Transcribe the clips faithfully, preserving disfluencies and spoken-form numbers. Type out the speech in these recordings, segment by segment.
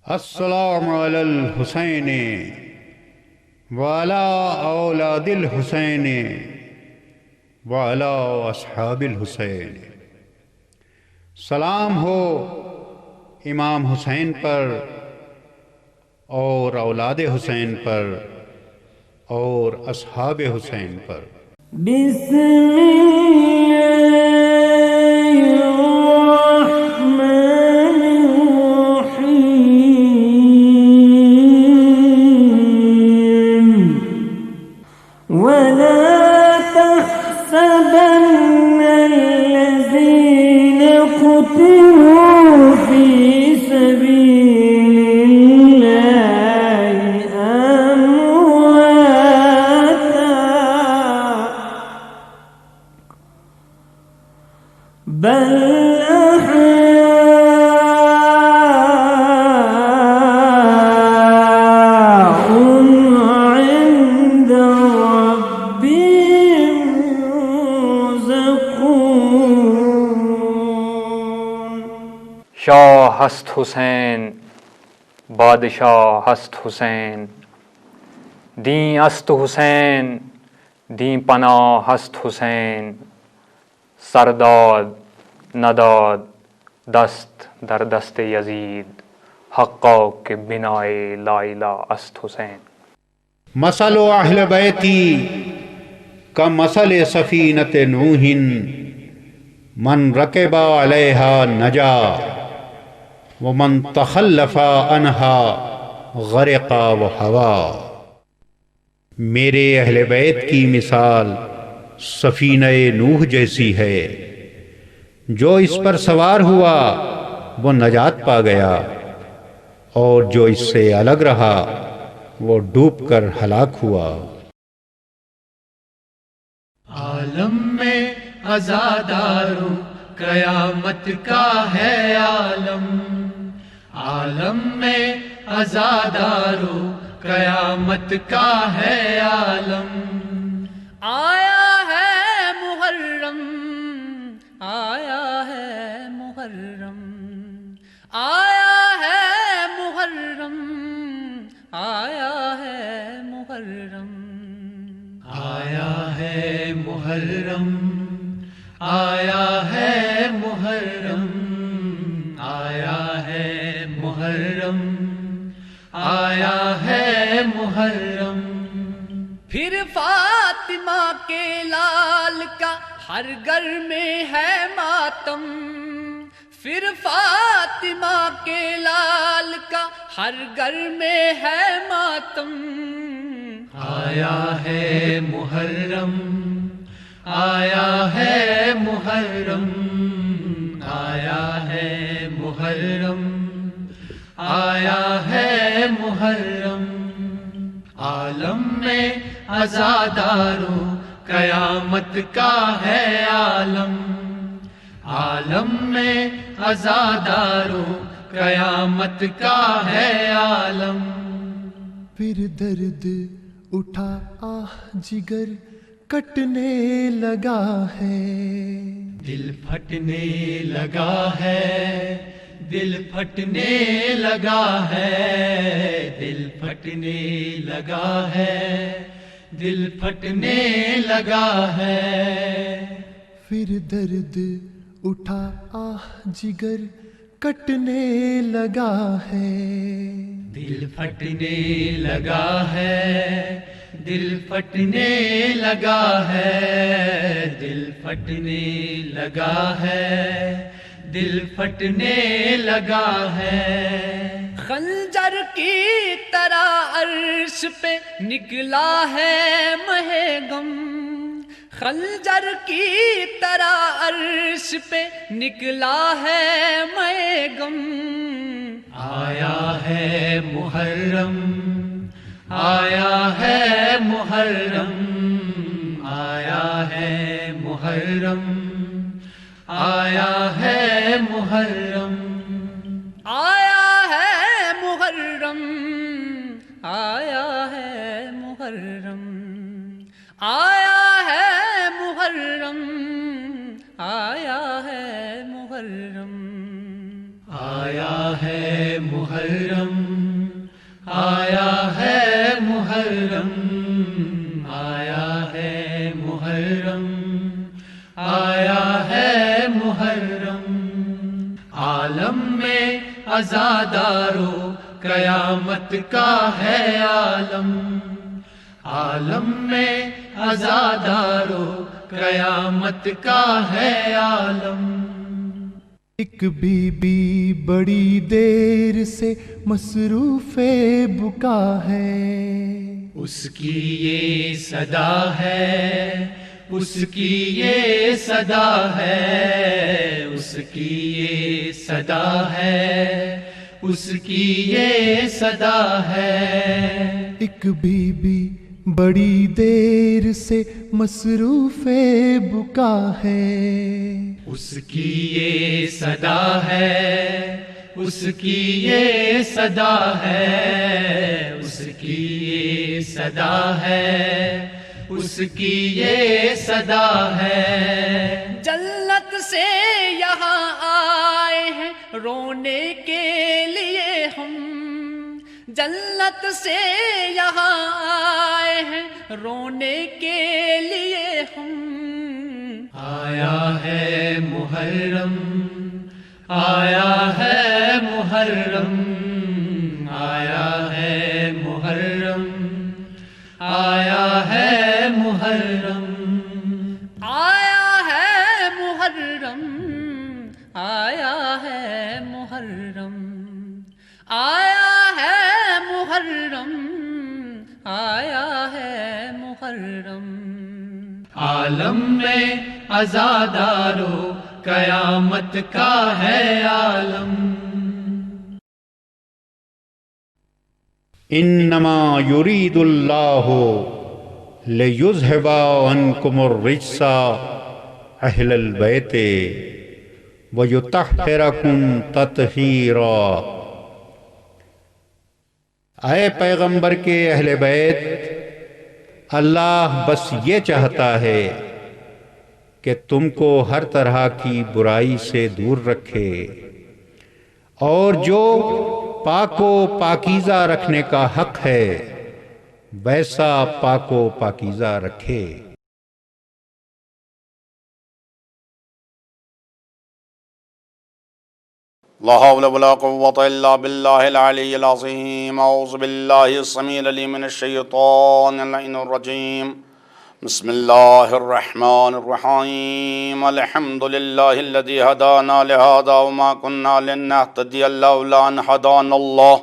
السلام علی الحسین وعلی اولاد الحسین وعلی اصحاب الحسین۔ سلام ہو امام حسین پر اور اولاد حسین پر اور اصحاب حسین پر۔ بسم الله الرحمن الرحيم. ولا تحسبن الذين قتلوا في سبيل الله أمواتا، بل أحياء عند ربهم يرزقون۔ شاہ ہست حسین، بادشاہ ہست حسین، دین است حسین، دین پناہ ہست حسین، سرداد نداد دست در دست یزید، حقا کہ بنائے لا الہ است حسین۔ مثل اہل بیتی کمثل سفینۃ نوح، من رکب علیہا نجا ومن تخلف عنہا غرق و ہوا۔ میرے اہل بیت کی مثال سفینہ نوح جیسی ہے، جو اس پر سوار ہوا وہ نجات پا گیا، اور جو اس سے الگ رہا وہ ڈوب کر ہلاک ہوا۔ عالم میں عزاداروں، قیامت کا ہے عالم۔ عالم میں عزاداروں، قیامت کا ہے عالم۔ آیا ہے محرم، آیا ہے محرم، آیا ہے محرم، آیا ہے محرم۔ آیا ہے محرم، آیا ہے محرم، آیا ہے محرم، آیا ہے محرم۔ پھر فاطمہ کے لال کا ہر گھر میں ہے ماتم، پھر فاطمہ کے لال کا ہر گھر میں ہے ماتم۔ آیا ہے محرم، آیا ہے محرم، آیا ہے محرم، آیا ہے محرم۔ عالم میں عزاداروں، قیامت کا ہے عالم۔ عالم میں عزاداروں، قیامت کا ہے عالم۔ پھر درد اٹھا، آہ جگر کٹنے لگا ہے۔ دل پھٹنے لگا ہے، دل پھٹنے لگا ہے، دل پھٹنے لگا ہے، دل پھٹنے لگا ہے۔ پھر درد اٹھا، آہ جگر کٹنے لگا ہے۔ دل پھٹنے لگا ہے، دل پھٹنے لگا ہے، دل پھٹنے لگا ہے، دل پھٹنے لگا ہے۔ خنجر کی طرح عرش پہ نکلا ہے مہ غم، خنجر کی طرح عرش پہ نکلا ہے مہ غم۔ آیا ہے محرم، آیا ہے محرم، آیا ہے محرم، آیا ہے محرم۔ آیا ہے محرم، آیا ہے محرم، آیا ہے محرم، آیا ہے محرم۔ آیا آیا ہے محرم، آیا ہے محرم، آیا ہے محرم، آیا ہے محرم۔ عالم میں عزادارو، قیامت کا ہے عالم۔ عالم میں عزادارو، قیامت کا ہے عالم۔ ایک بی بی بڑی دیر سے مصروف بقا ہے۔ اس کی یہ صدا ہے، اس کی یہ صدا ہے، اس کی یہ صدا ہے، اس کی یہ صدا ہے۔ ایک بی بی بڑی دیر سے مصروف بقا ہے۔ اس کی یہ صدا ہے، اس کی یہ صدا ہے، اس کی یہ صدا ہے، اس کی یہ صدا ہے۔ جنت سے یہاں آئے ہیں رونے کے لیے ہم، جنت سے یہاں آئے ہیں رونے کے لیے ہم۔ آیا ہے محرم، آیا ہے محرم، آیا ہے محرم، آیا ہے محرم۔ آیا ہے محرم، آیا ہے محرم، آیا ہے محرم، آیا ہے محرم۔ عالم میں عزادارو، قیامت کا ہے عالم۔ انما یرید اللہ لیذهب عنکم الرجس اہل البیت ویطہرکم تطہیرا۔ اے پیغمبر کے اہل بیت، اللہ بس یہ چاہتا ہے کہ تم کو ہر طرح کی برائی سے دور رکھے، اور جو پاک و پاکیزہ رکھنے کا حق ہے، ویسا پاک و پاکیزہ رکھے۔ لا حول ولا قوة إلا بالله العلي العظيم. أعوذ بالله السميع العليم من الشيطان اللعين الرجيم. بسم الله الرحمن الرحيم. الحمد لله الذي هدانا لهذا وما كنا لنهتدي لولا أن هدانا الله.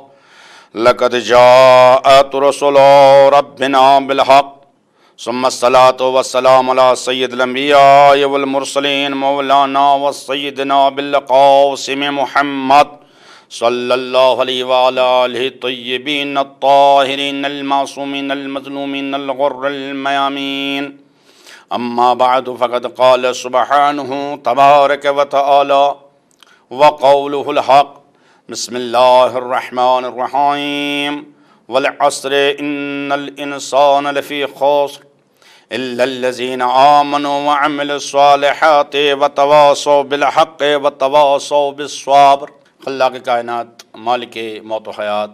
لقد جاءت رسل ربنا بالحق. ثم الصلاة والسلام على سيد الأنبياء والمرسلين مولانا وسيدنا أبي القاسم محمد صلى الله عليه وعلى آله الطيبين الطاهرين المعصومين المظلومين الغر الميامين. أما بعد، فقد قال سبحانه تبارك وتعالى وقوله الحق. بسم الله الرحمن الرحيم. والعصر إن الإنسان لفي خسر. إلا الذين آمنوا وعملوا الصالحات وتواصوا بالحق وتواصوا بالصبر. خلاق کائنات، مالک موت و حیات،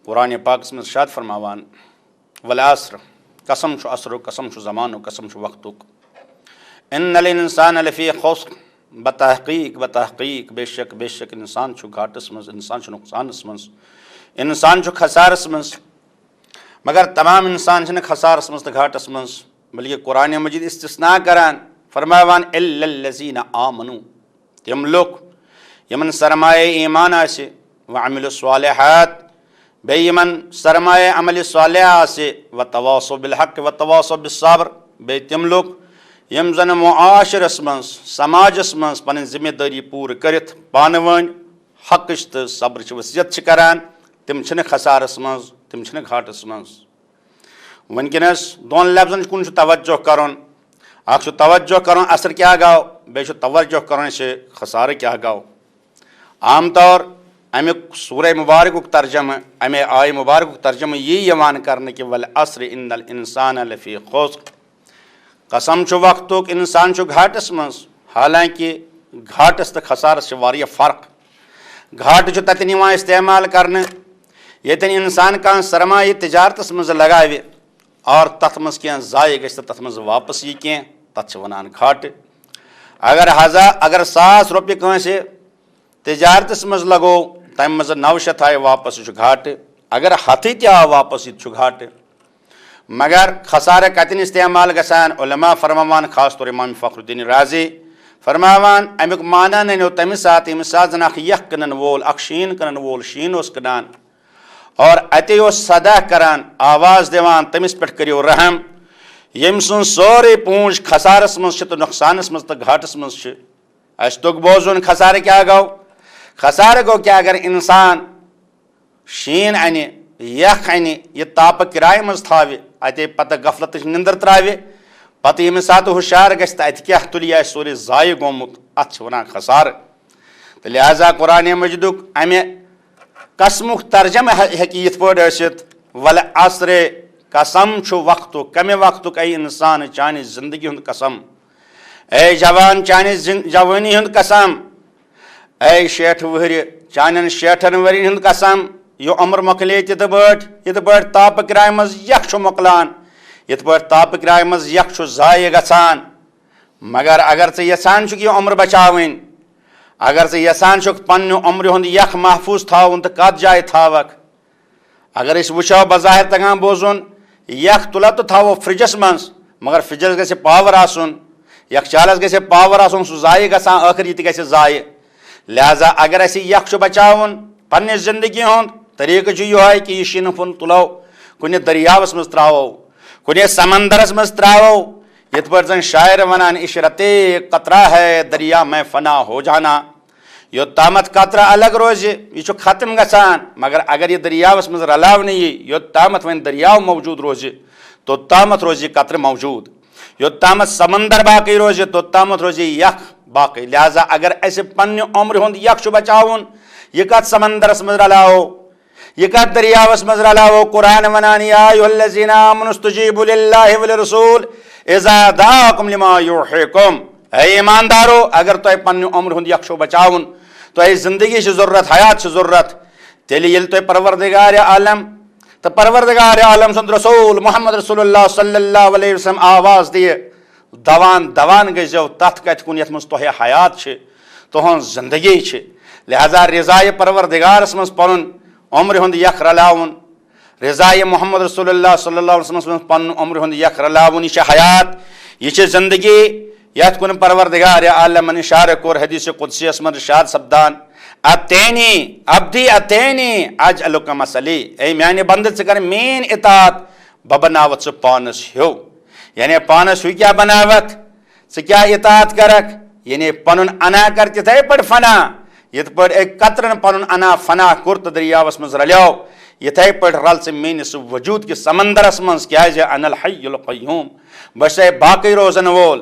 قرآن پاکس منٛز ارشاد فرماوان، والعصر، قسم چھُ عصرُک، قسم چھُ زمانُک، قسم چھُ وقتُک۔ ان الانسان لفی خسر، بتحقیق، بتحقیق، بے شک، بے شک انسان چھُ گھاٹس منٛز، انسان چھُ نقصانس منٛز، انسان چھُ خسارس منٛز۔ مگر تمام انسان چھِنہٕ خسارس منٛز تہٕ گھاٹس منٛز، بلکہ قرآن مجید استثناء کران، فرماوان، الا الذین آمنوا، تِم لُکھ یِمن سرمایہ ایمان آسہِ، وعملوا الصالحات، بیٚیہِ یِمن سرمایہ عمل صالح آسہِ، وتواصوا بالحق وتواصوا بالصبر، بیٚیہِ تِم لُکھ یِم زن معاشرس منٛز، سماجس منٛز پنٕنۍ ذمہ دٲری پوٗرٕ کٔرِتھ پانہٕ وٲنۍ حقٕچ تہٕ صبرٕچ وصیت چھِ کران، تِم چھِنہٕ خسارس منٛز، تِم چھِنہٕ گھاٹس منٛز۔ وٕنکیٚنَس دۄن لفظن کُن چھُ توجہ کرُن۔ اکھ چھُ توجہ کرُن عصر کیٛاہ گوٚو، بیٚیہِ چھُ توجہ کرُن اَسہِ خسارٕ کیٛاہ گوٚو۔ عام طور اَمیُک سورہ مبارکُک ترجمہٕ، اَمے آیہِ مبارکُک ترجمہٕ یی یِوان کرنہٕ کہِ والعصر ان الانسان لفی خسر۔ قسم چھُ وقتُک، انسان چھُ گھاٹس منٛز۔ حالانکہ گھاٹس تہٕ خسارس چھِ واریاہ فرق۔ گھاٹہٕ چھُ تَتٮ۪ن یِوان استعمال کرنہٕ، ییٚتٮ۪ن اِنسان کانٛہہ سرمایہِ تجارتس منٛز لگاوِ اور تَتھ منٛز کینٛہہ ضایع گژھِ تہٕ تَتھ منٛز واپس یی کینٛہہ، تَتھ چھِ وَنان گھاٹہٕ۔ اگر ہزار، اگر ساس رۄپیہِ کٲنٛسہِ تجارتس منٛز لگو، تَمہِ منٛز نَو شیٚتھ آیہِ واپس، یہِ چھُ گھاٹہٕ۔ اگر ہَتھٕے تہِ آو واپس، یہِ تہِ چھُ گھاٹہٕ۔ مگر خسارٕ کتٮ۪ن استعمال گژھان؟ علماء فرماوان، خاص طور امام فخر الدین رازی فرماوان، امیُک معنی ننیو تمہِ ساتہٕ، ییٚمہِ ساتہٕ زن اکھ یخ کٕنن وول، اکھ شیٖن کٕنن وول شیٖن اوس کٕنان اور اتے اوس صدا کران، آواز دِوان، تٔمِس پٮ۪ٹھ کٔرِو رحم، ییٚمۍ سٕنٛز سٲرٕے پوٗنٛج خسارس منٛز چھِ تہٕ نۄقصانس منٛز تہٕ گھاٹس منٛز چھِ۔ اسہِ توٚگ بوزُن خسارٕ کیٛاہ گوٚو۔ خسارٕ گوٚو کیٛاہ؟ اگر انسان شیٖن انہِ، یخ انہِ، یہِ تاپہٕ کرایہِ منٛز تھاوِ، اتے پتہٕ غفلتٕچ نِندٕر تراوِ، پتہٕ ییٚمہِ ساتہٕ ہُشار گژھِ تہٕ اتہِ کیٛاہ تُلہِ، یہِ آسہِ سورُے ضایع گوٚمُت، اتھ چھِ ونان خسارٕ۔ تہٕ لہذا قرآن مجیدُک امہِ قسمُک ترجمہٕ ہہ-، ہیٚکہِ یِتھ پٲٹھۍ ٲسِتھ، "والعصر"، قسم چھُ وقتُک، کمہِ وقتُک؟ اے انسان، چانہِ زندگی ہُنٛد قسم۔ اے جوان، چانہِ زن-، جوٲنی ہُنٛد قسم۔ اے شیٹھ وُہرِ، چانٮ۪ن شیٹھن ؤرین ہُنٛد قسم۔ یہِ عمر مۄکلے تِتھ پٲٹھۍ، یِتھ پٲٹھۍ تاپہٕ کرایہِ منٛز یخ چھُ مۄکلان، یِتھ پٲٹھۍ تاپہٕ کرایہِ منٛز یخ چھُ ضایع گژھان۔ مگر اگر ژٕ یژھان چھُکھ یہِ عمر بچاوٕنۍ، اگر ژٕ یژھان چھُکھ پننہِ عمرِ ہُنٛد یخ محفوظ تھاوُن تہٕ کتھ جایہِ تھاوکھ، اگر أسۍ وٕچھو، بظاہر تگان بوزُن، یخ تُلو تہٕ تھاوو فرجس منٛز، مگر فرجس گژھِ پاور آسُن، یخچالس گژھِ پاور آسُن، سُہ ضایع گژھان، ٲخر یہِ تہِ گژھِ ضایع۔ لہذا اگر اسہِ یخ چھُ بچاوُن، پننہِ زندگی ہُنٛد طریقہٕ چھُ یِہوٚے کہِ یہِ شیٖنہٕ پھوٚن تُلو، کُنہِ دٔریاوس منٛز ترٛاوو، کُنہِ سمندرس منٛز ترٛاوو، یِتھ پٲٹھۍ زن شاعر ونان، "عشرت قطرہ ہے دریا میں فنا ہو جانا"۔ یوٚت تامَتھ قطرٕ الگ روزِ، یہِ چھُ ختم گژھان، مگر اگر یہِ دٔریاوَس منٛز رلاونہٕ یی، یوٚت تامَتھ وۄنۍ دٔریاو موجود روزِ، توٚت تامَتھ روزِ یہِ قطرٕ موجود۔ یوٚت تامَتھ سمندر باقٕے روزِ، توٚت تامَتھ روزِ یہِ یَخ باقٕے۔ لہذا اگر اَسہِ پننہِ عمرِ ہُنٛد یَخ چھُ بچاوُن، یہِ کَتھ سمندرَس منٛز رلاوو؟ یہِ کَتھ دٔریاوَس منٛز رلاوو؟ قرآن وَنان، "یا ایھا الذین آمنوا استجیبوا للہ وللرسول اذا دعاکم لما یحییکم"۔ اے ایماندارو، اگر تۄہہِ پننہِ عمرِ ہُنٛد یَخ چھُو بچاوُن، تۄہہِ زندگی چھِ ضروٗرت، حیات چھِ ضروٗرت، تیٚلہِ ییٚلہِ تۄہہِ پروردگار عالم تہٕ پروردگار عالم سُنٛد رسول محمد رسول اللہ صلی اللہ علیہ وسلم آواز دِیہِ، دوان دوان گٔژھۍزیو تتھ کتھِ کُن یتھ منٛز تۄہہِ حیات چھِ، تُہنٛز زندگی چھِ۔ لہذا رضایہِ پروردگارس منٛز پنُن عمرِ ہُنٛد یخ رلاوُن، رضایہِ محمد رسول اللہ صلی اللہ علیہ وسلمس منٛز پنُن عمرِ ہُنٛد یخ رلاوُن، یہِ چھِ حیات، یہِ چھِ زندگی، یتھ کُن پروردگار عالمن اشارٕ کوٚر حدیث قدسیس منٛز ارشاد سپدان، "اتینی عبدی اتینی اجعلک مثلی"، اے میانہِ بندٕ، ژٕ کر میٲنۍ اطاعت، بہٕ بناوتھ ژٕ پانس ہیو۔ یعنی پانس ہیو کیٛاہ بناوتھ؟ ژٕ کیٛاہ اطاعت کرکھ؟ یعنی پنُن انا کر تِتھے پٲٹھۍ فنا، یِتھ پٲٹھۍ أکۍ قطرن پنُن انا فنا کوٚر تہٕ دٔریاوس منٛز رلیو، یِتھے پٲٹھۍ رل ژٕ میٲنِس وجود کِس سمندرس منٛز، کیٛازِ انا الحی القیوم، بہٕ چھُسے باقٕے روزن وول،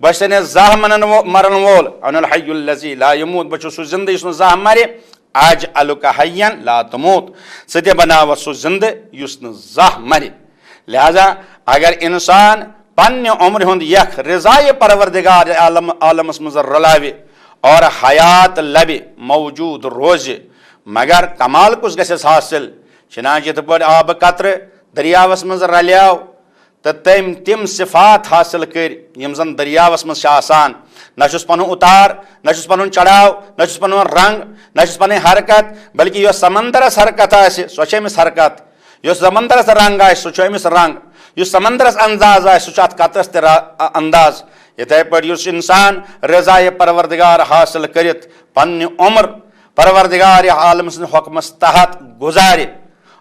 بہٕ چھُسے نہٕ زانٛہہ منن وو-، مرن وول، انا الحی الذی لا یموت، بہٕ چھُس سُہ زندٕ یُس نہٕ زانٛہہ مرِ، اجعلک حیا لا تموت، ژٕ تہِ بناوتھ سُہ زندٕ یُس نہٕ زانٛہہ مرِ۔ لہذا اگر انسان پننہِ عمرِ ہُنٛد یخ رضایہِ پروردگار عالم، عالمس منٛز رلاوِ اور حیات لبہِ، موجود روزِ، مگر کمال کُس گژھٮ۪س حٲصِل؟ چنانچہ یِتھ پٲٹھۍ آبہٕ قطرٕ دٔریاوس منٛز رلیو، تہٕ تٔمۍ تِم صفات حٲصِل کٔرۍ یِم زن دٔریاوس منٛز چھِ آسان۔ نہ چھُس پنُن اُتار، نہ چھُس پنُن چڑاو، نہ چھُس پنُن رنگ، نہ چھُس پنٕنۍ حرکت، بلکہِ یۄس سمندرس حرکت آسہِ، سۄ چھِ أمِس حرکت۔ یُس سمندرس رنگ آسہِ، سُہ چھُ أمِس رنگ۔ یُس سمندرس انداز آسہِ، سُہ چھُ اتھ قطرس تہِ را-، ا-، انداز۔ یِتھے پٲٹھۍ یُس انسان رضایہِ پروردگار حٲصِل کٔرِتھ پننہِ عمر پروردگار عالم سٕنٛدِ حُکمس تحت گُزارِ،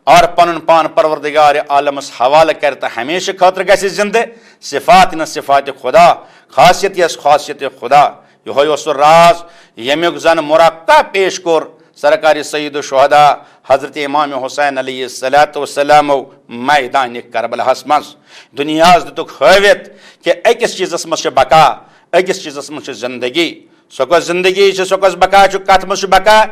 اور پنُن پان پروردگار عالمس حوالہٕ کرِ تہٕ ہمیشہٕ خٲطرٕ گژھِ زندٕ۔ صفات نہ صفات خدا، خاصیت یس خاصیت خدا۔ یہوے اوس سُہ راز ییٚمیُک زن مرقع پیش کوٚر سرکار سید الشہداء حضرت امام حسین علیہ الصلوۃ والسلام میدان کربلاہس منٛز۔ دنیاہس دِتُکھ ہٲوِتھ کہ أکِس چیٖزس منٛز چھِ بقا، أکِس چیٖزس منٛز چھِ زندگی۔ سۄ کۄس زندگی چھِ، سۄ کۄس بقا چھُ، کتھ منٛز چھُ بقا؟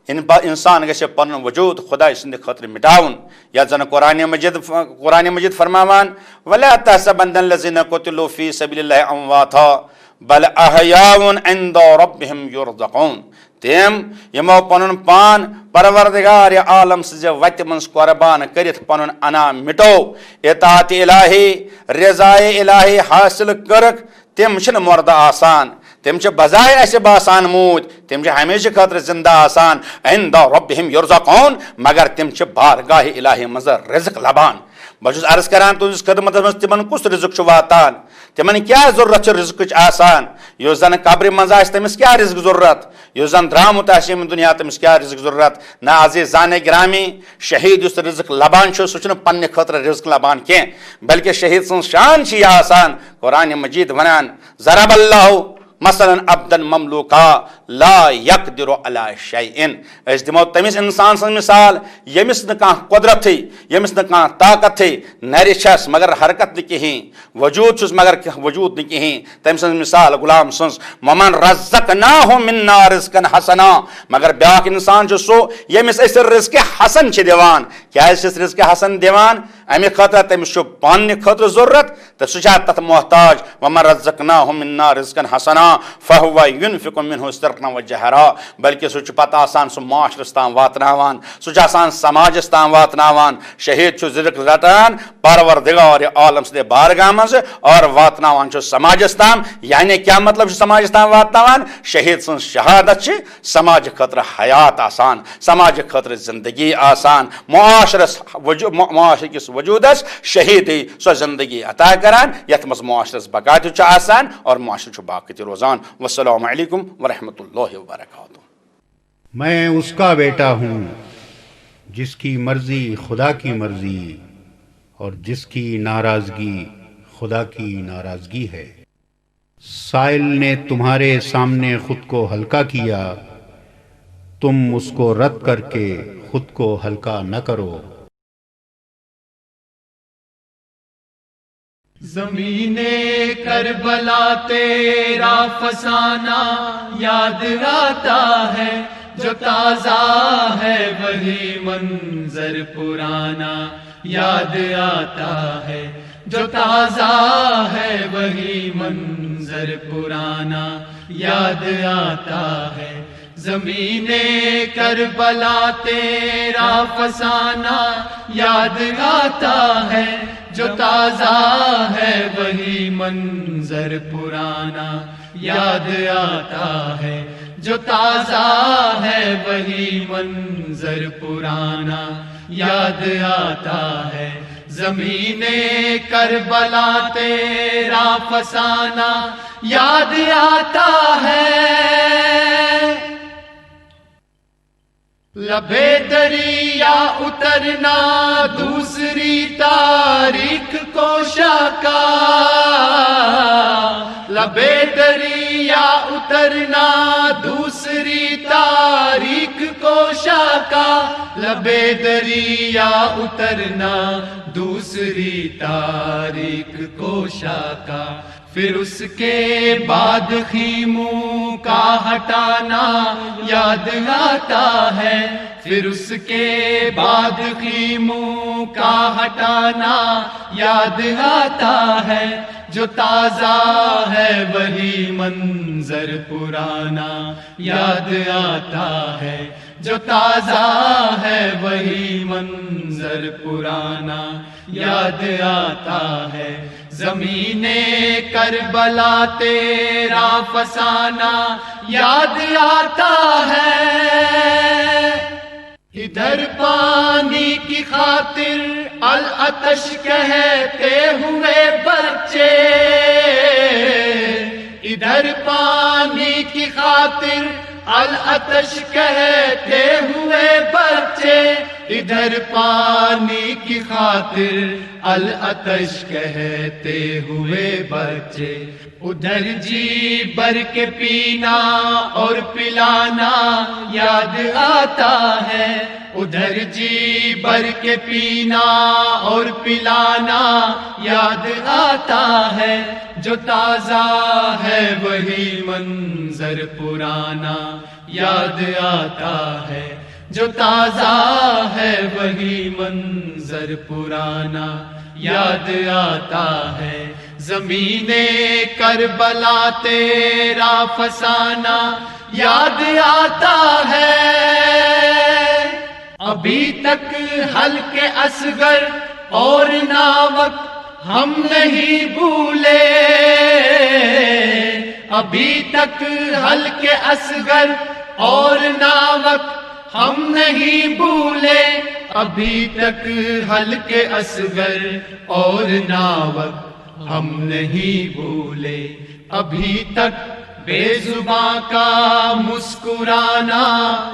ان-، انسان گژھِ پنُن وجود خدایہِ سٕنٛدِ خٲطرٕ مٹاوُن۔ یتھ زن قرآن مجید، قرآن مجید فرماوان، "ولا تحسبن الذين قتلوا في سبيل الله امواتا بل احياء عند ربهم يرزقون"۔ تِم یِمو پنُن پان پروردگار عالم سٕنٛزِ وتہِ منٛز قربان کٔرِتھ پنُن انا مِٹو، اطاعت الہی، رضائے الہی حٲصِل کٔرٕکھ، تِم چھِنہٕ مُردٕ آسان، تِم چھِ بجایہِ اَسہِ باسان موٗدۍ، تِم چھِ ہمیشہِ خٲطرٕ زِندٕ آسان۔ عند ربہم یرزقون، مگر تِم چھِ بارگاہ الہی منٛز رزق لبان۔ بہٕ چھُس عرض کران تُہنٛدِس خدمتس منٛز، تِمن کُس رزق چھُ واتان؟ تِمن کیٛاہ ضروٗرت چھِ رزقٕچ آسان؟ یُس زن قبرِ منٛز آسہِ، تٔمِس کیٛاہ رزق ضروٗرت؟ یُس زن درٛامُت آسہِ ییٚمہِ دُنیا، تٔمِس کیٛاہ رزق ضروٗرت؟ نہ عزیزانِ گرامی، شہیٖد یُس رزق لبان چھُ، سُہ چھُنہٕ پننہِ خٲطرٕ رزق لبان کینٛہہ، بلکہِ شہیٖد سٕنٛز شان چھِ یہِ آسان۔ قرآن مجید ونان، ضرب اللہ مثلا عبدا مملوکا لا یقدر علی شیء۔ أسۍ دِمو تٔمِس انسان سٕنٛز مثال، ییٚمِس نہٕ کانٛہہ قدرتھٕے، ییٚمِس نہٕ کانٛہہ طاقتھٕے، نرِ چھس مگر حرکت نہٕ کِہیٖنۍ، وجود چھُس مگر کینٛہہ وجود نہٕ کِہیٖنۍ۔ تٔمۍ سٕنٛز مثال غلام سٕنٛز، ومن رزقناہ منا رزقا حسنا، مگر بیٛاکھ انسان چھُ سُہ ییٚمِس أسۍ رزقِ حسن چھِ دِوان۔ کیٛازِ چھِس رزقِ حسن دِوان؟ امہِ خٲطرٕ تٔمِس چھُ پننہِ خٲطرٕ ضروٗرت، تہٕ سُہ چھا تتھ محتاج۔ ومن رزقناہ منا رزقا حسنا فہو ینفق منہ سرا و جہرا، بلکہ سُہ چھُ پتہٕ آسان سُہ معاشرس تام واتناوان، سُہ چھُ آسان سماجس تام واتناوان۔ شہیٖد چھُ رزق رٹان پروردگار عالم سٕنٛدِ بارگاہ منٛز اور واتناوان چھُ سماجس تام۔ یعنی کیا مطلب چھُ سماجس تام واتناوان؟ شہیٖد سٕنٛز شہادت چھِ سماجہِ خٲطرٕ حیات آسان، سماجہِ خٲطرٕ زندگی آسان، معاشرس وجو-، مع-، معاشرٕ کِس وجودس شہیٖدٕے سۄ زندگی عطا کران، یتھ منٛز معاشرس بقا تہِ چھُ آسان اور معاشرٕ چھُ باقی تہِ روزان۔ والسلام علیکم ورحمۃ اللہ وبرکاتہ۔ میں اس کا بیٹا ہوں جس کی مرضی خدا کی مرضی اور جس کی ناراضگی خدا کی ناراضگی ہے۔ سائل نے تمہارے سامنے خود کو ہلکا کیا، تم اس کو رد کر کے خود کو ہلکا نہ کرو۔ زمین کربلا تیرا فسانہ یاد آتا ہے، جو تازہ ہے وہی منظر پرانا یاد آتا ہے، جو تازہ ہے وہی منظر پرانا یاد آتا ہے۔ زمین کربلا تیرا فسانہ یاد آتا ہے، جو تازہ ہے وہی منظر پرانا یاد آتا ہے، جو تازہ ہے وہی منظر پرانا یاد آتا ہے۔ زمین کربلا تیرا فسانہ یاد آتا ہے۔ لبے دریا اترنا دوسری تاریخ کوشا کا، لبے دریا اترنا دوسری تاریخ کوشا کا، لبے دریا اترنا دوسری تاریخ کوشا کا۔ پھر اس کے بعد خیموں کا ہٹانا یاد آتا ہے، پھر اس کے بعد خیموں کا ہٹانا یاد آتا ہے۔ جو تازہ ہے وہی منظر پرانا یاد آتا ہے، جو تازہ ہے وہی منظر پرانا یاد آتا ہے۔ زمین کربلا تیرا فسانہ یاد آتا ہے۔ ادھر پانی کی خاطر العطش کہتے ہوئے بچے، ادھر پانی کی خاطر العطش کہتے ہوئے بچے، ادھر پانی کی خاطر العطش کہتے ہوئے بچے۔ ادھر جی بھر کے پینا اور پلانا یاد آتا ہے، ادھر جی بھر کے پینا اور پلانا یاد آتا ہے۔ جو تازہ ہے وہی منظر پرانا یاد آتا ہے، جو تازہ ہے وہی منظر پرانا یاد آتا ہے۔ زمین کربلا تیرا فسانہ یاد آتا ہے۔ ابھی تک حلقِ اصغر اور ناوک ہم نہیں بھولے۔ ابھی تک حلقِ اصغر اور ناوک ہم نہیں بھولے۔ ابھی تک حلقِ اصغر اور ناوک ہم نہیں بھولے۔ ابھی تک بے زباں کا مسکرانا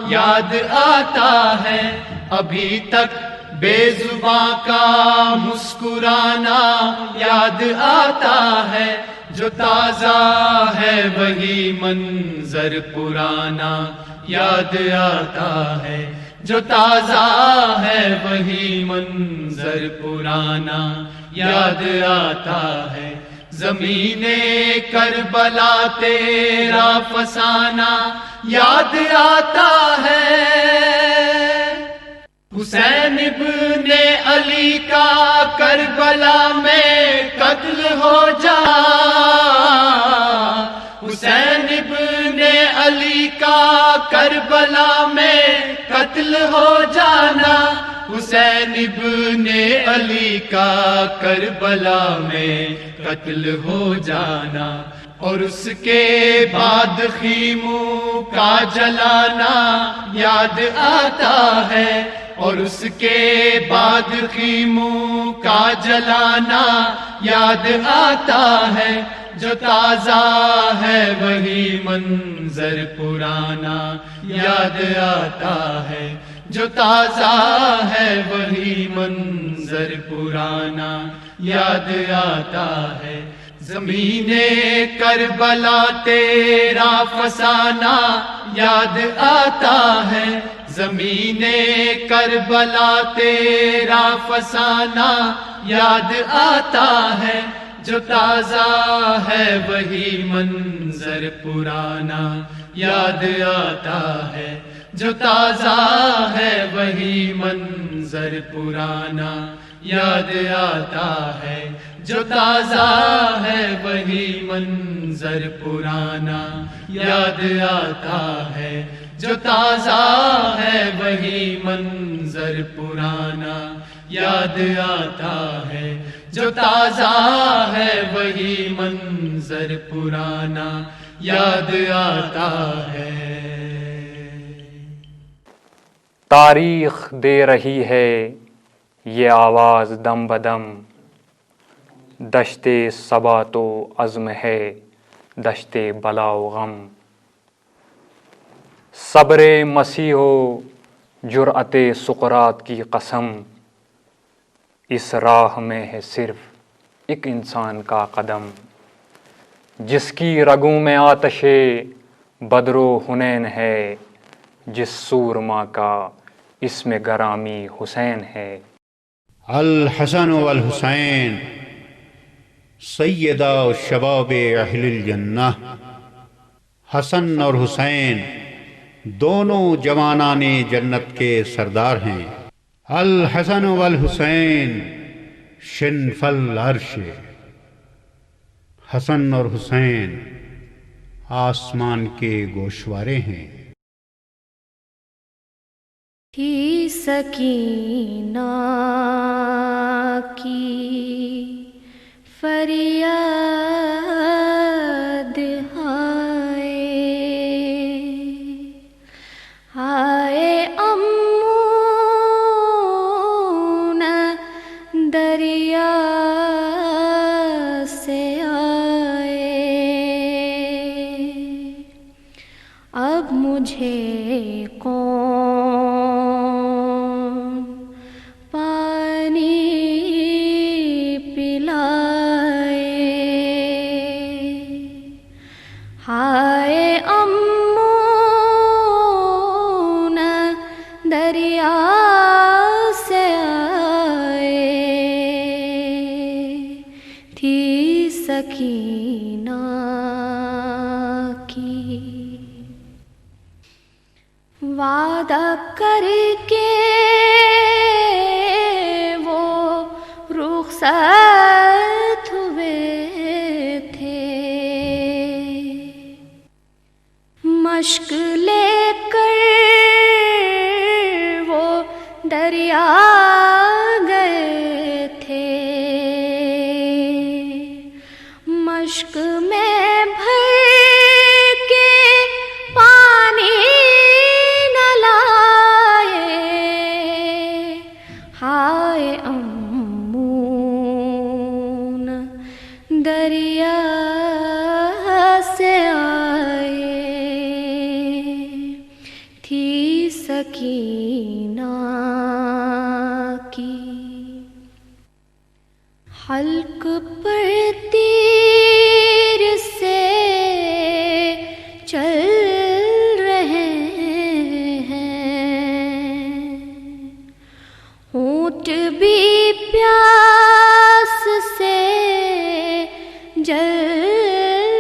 یاد آتا ہے۔ ابھی تک بے زباں کا مسکرانا یاد آتا ہے۔ جو تازہ ہے وہی منظر پرانا یاد آتا ہے۔ جو تازہ ہے وہی منظر پرانا یاد آتا ہے۔ زمینِ کربلا تیرا فسانہ یاد آتا ہے۔ حسین ابنِ علی کا کربلا میں قتل ہو جا۔ حسین ابنِ علی کا کربلا میں قتل ہو جانا۔ حسین ابنِ علی کا کربلا میں قتل ہو جانا۔ اور اس کے بعد خیموں کا جلانا یاد آتا ہے۔ اور اس کے بعد خیموں کا جلانا یاد آتا ہے۔ جو تازہ ہے وہی منظر پرانا یاد آتا ہے۔ جو تازہ ہے وہی منظر پرانا یاد آتا ہے۔ زمینِ کربلا تیرا فسانہ یاد آتا ہے۔ زمینِ کربلا تیرا فسانہ یاد آتا ہے۔ جو تازہ ہے وہی منظر پرانا یاد آتا ہے۔ جو تازہ ہے وہی منظر پرانا یاد آتا ہے۔ جو تازہ ہے وہی منظر پرانا یاد آتا ہے۔ جو تازہ ہے وہی منظر پرانا یاد آتا ہے۔ جو تازہ ہے وہی منظر پرانا یاد آتا ہے۔ تاریخ دے رہی ہے یہ آواز دم بدم، دشتِ صبا تو عزم ہے، دشتِ بلا و غم۔ صبرِ مسیح و جرأتِ سقراط کی قسم، اس راہ میں ہے صرف ایک انسان کا قدم، جس کی رگوں میں آتشِ بدر و حنین ہے، جس سورما کا اسمِ گرامی حسین ہے۔ الحسن والحسین سیدا شباب اہل الجنہ۔ حسن اور حسین دونوں جوانانِ جنت کے سردار ہیں۔ الحسن والحسین شنف العرش، حسن اور حسین آسمان کے گوشوارے ہیں۔ تھی سکینہ کی فریاد ہائے، ہائے امون دریا سے آئے۔ اب مجھے کون پانی پلائے؟ ہائے امون دریا سے آئے، تھی سکینہ کی وعدہ کر کے وہ رخصت ہوئے تھے۔ مشق لے کر وہ دریا گئے تھے، مشق میں بھر کے پانی نہ لائے۔ ہائے امون، دریا سے آئے، تھی سکینہ کی۔ حلق پر تیر سے چل رہے ہیں، ہونٹ بھی پیاس سے جل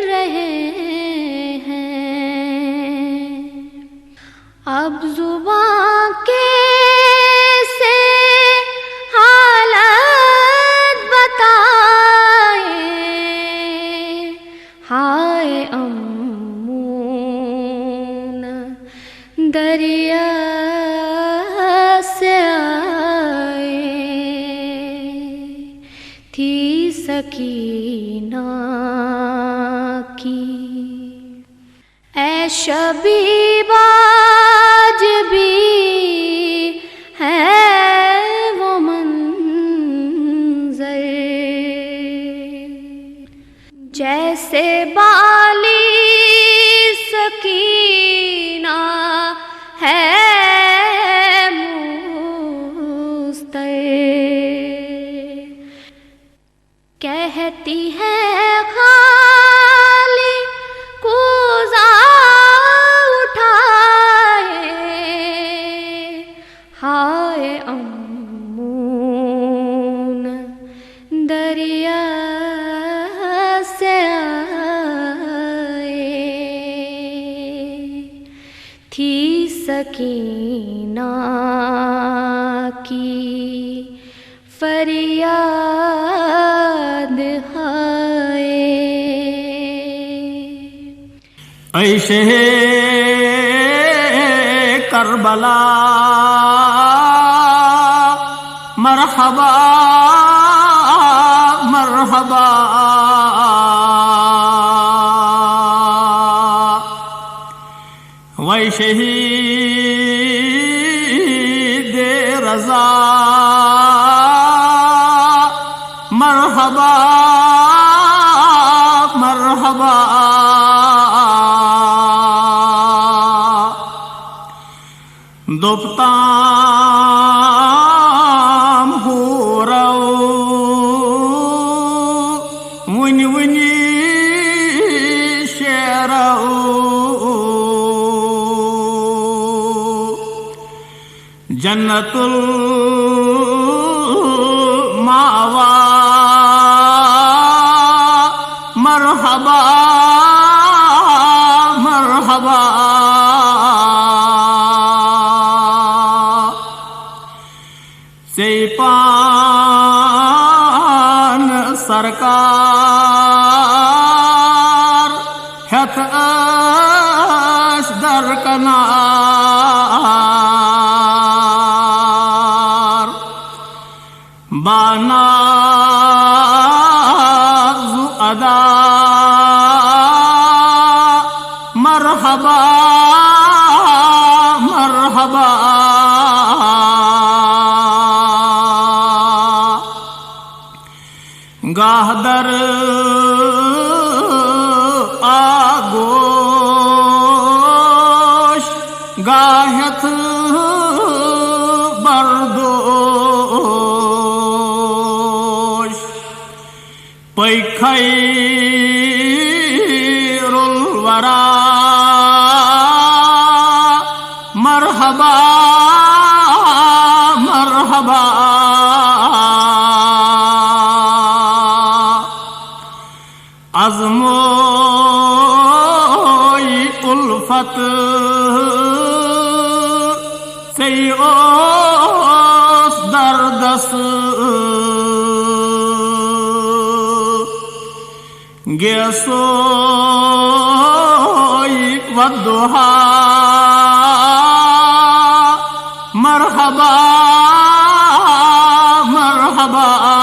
رہے ہیں۔ اب زباں کیسے حالت بتائے، ہائے امون، دریا سے آئے، تھی سکینہ کی۔ اے شبیب، آج بھی ہے وہ منظر، جیسے بالی سکینہ ہے مستر۔ کہتی ہے خالی کوزہ اٹھائے، ہائے امون، دریا سے آئے، تھی سکینہ کی فریاد ہائے۔ اے شہ کربلا، مرحبا، مرحبا۔ وے شہید رضا، مرحبا، مرحبا۔ دوٚپ تام ہورو، وُنہِ وُنہِ شیرو۔ جنت المأویٰ، مرحبا، مرحبا۔ ژے پان سرکار ہیتھ ٲسۍ درکنار۔ باناز ادا، مرحبا، مرحبا۔ گاہ در آگوش، گاہ ہیتھ بردوش۔ پے خیر الورا، مرحبا، مرحبا۔ ازموی الفت، ژے اوس دردس گیسوی الضحى. مرحبا، مرحبا.